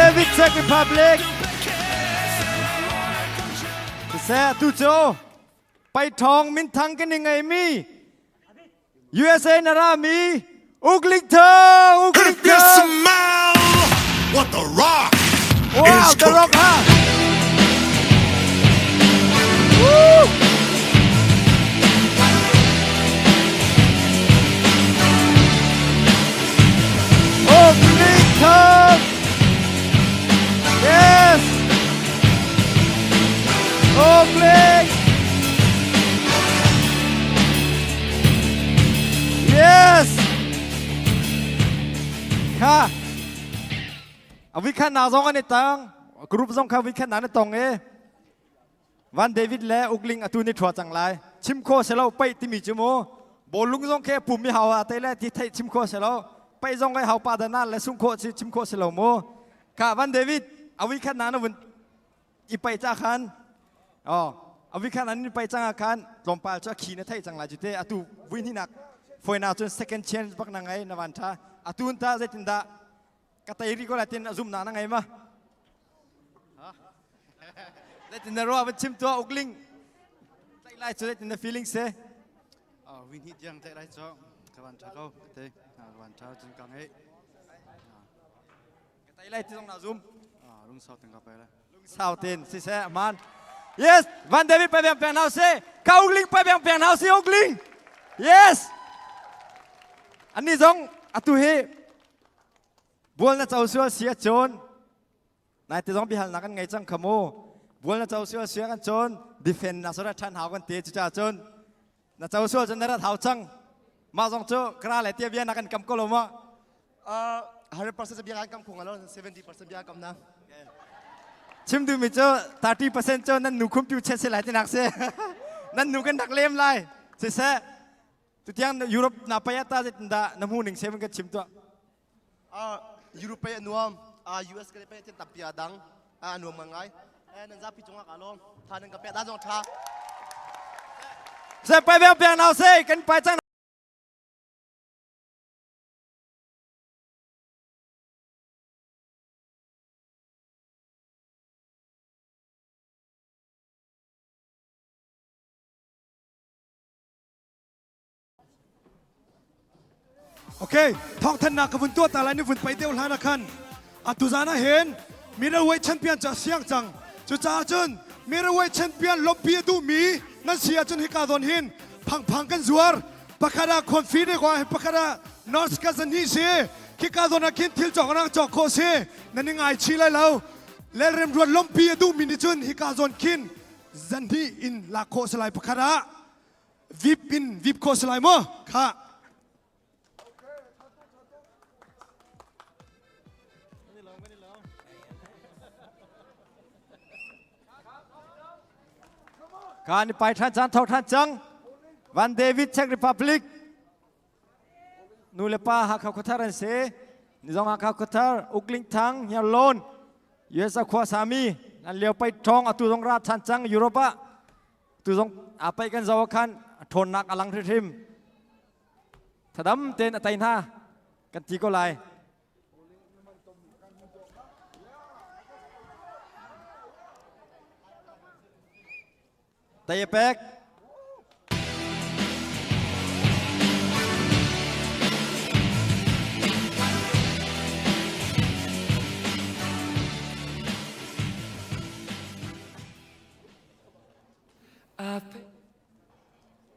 David Czech Republic. Siseh tu cu Paithong minthang kan i ngeimi USA na rami Ugling Thang Ugling If you Thang smell what the rock Wow is The Rock cooking. ha Woo! Ugling Thang Yes Ugling Yes! Kha a weekend na zong an i tang group zong kha weekend na na tong e Van David le Ukling atu ni thua cang lai chim kho selo pai timi chu mu bolung zong khe pum mi hau a te le ti thei chim kho selo pai zong kai hau pa da na le sung kho chi chim kho selo mu kha Van David a weekend na na vun i pai cha khan oh a weekend an i pai chang ah khan tlawmpal cu a khi na theih cang lai cu te atu vui hnih nak foina cun second chance bak na ngei na van tha atu ta zeitindah ka tei ri ko lai tin a zum na na ngei ma zeitin na ruah van chim tuah ukling tlaih lai cu zeitin na feeling se Vui hnih tiang tlaih lai cu ka van tha ko te ka van tha cun ka ngei Ka tei lai ti zong na zum. Ah, lungsau ten ka pe lai. Lungsau ten si se aman. Yes, Van David pa bang peng nau se. Ka ugling pa bang peng nau se ugling. Yes. Ani zong atu hi bual na cho sual sia chon. Nai te zong bihal na kan ngei cang khamu. Bual na cho sual sia kan chon. Defend na sora than hau kan te chu cha chon. Na cho sual cun na rat hau cang. Mah zong cu kra le tia bia na kan kam ko lo ma. 100% bia kan kam khung alo 70% bia kam na. Chim duhmi cu 30% cu nan nu khum piu chet se lai tinak si. Nan nu kan rak lem lai. Siseh tutiang Europe na paya ta zeitindah na hmu ning se kan chim tuah. Europe a nuam US ka pe tin tampi a dang a nuam ngai nan zapi cungah ka lawm tha nan ka pe da zong tha Se pai bang piang nau se kan pai cang. Okay, thawngthannak ka vun tuah ta lai ni vun pai deuh hlan ah khan atu zan ah hin middleweight champion cu a siang cang. Cucaah cun middleweight champion lobby a duhmi nan si ahcun hika zawn hin phangphang kan zuar. Pakhat ah Khonfi ne kwa pakhat ah North ka zan hi si. Khika zawn ah khin thil cawk rang cawk khawh si. Nan i ngai chi lai lo. Lelrem ruat lompi a duhmi nih cun hika zawn khin zan hnih in lak khawh si lai pakhat ah vip in vip khawh si lai maw kha Kan i pai ṭhan cang, thawk ṭhan cang. Van David Czech Republic nu le pa Hakha Khuathar an si. Nizong Hakha Khuathar Ukling Thang Hniarlawn USA khua sami an lio pai ṭhawng atu zong ra ṭhan cang Europe ah Tu zong aa paih kan zoh ah khan a ṭhawnnak a lang hrimhrim. Thadam tein a tei hna kan ti ko lai. Tei a pek.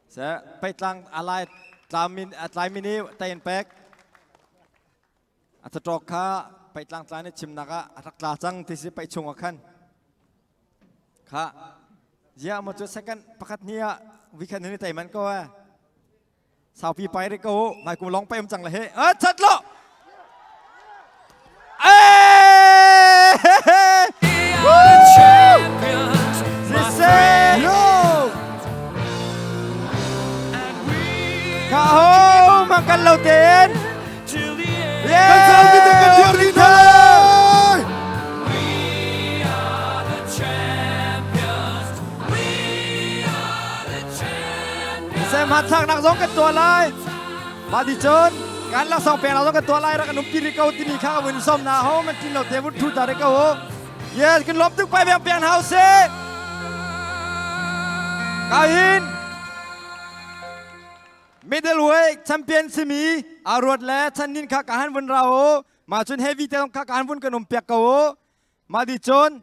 Se peitlang alai tlamin tlaimi nih tei an pek. A caṭawk kha peitlang tlai nih chimnak ah a rak tla cang ti si peih chung ah khan. Kha ziah maw cu second pakhat hnih ah weekend ni tei man ko eh. Saupi pai ri ko mai kum long pai um cang le he. A chat lo. Ka ho mang kan lo ten. Kan saupi te kan diar dih hna lai. Sem hmathlaknak zong kan tuah lai. Mah ti cun Kan laksawng pek la zong kan tuah lai rak kan umpi rih ko timi kha ka vun sawm na ho man tin lo te vun thu ta rih ko. Yes, kan lawm tuk pai beng piang hau se. Ka hin middleweight champion simi aruat le chanin kha ka han vun ra o. Ma chun heavy te kha ka han vun kan um piak ko o. Ma di chun.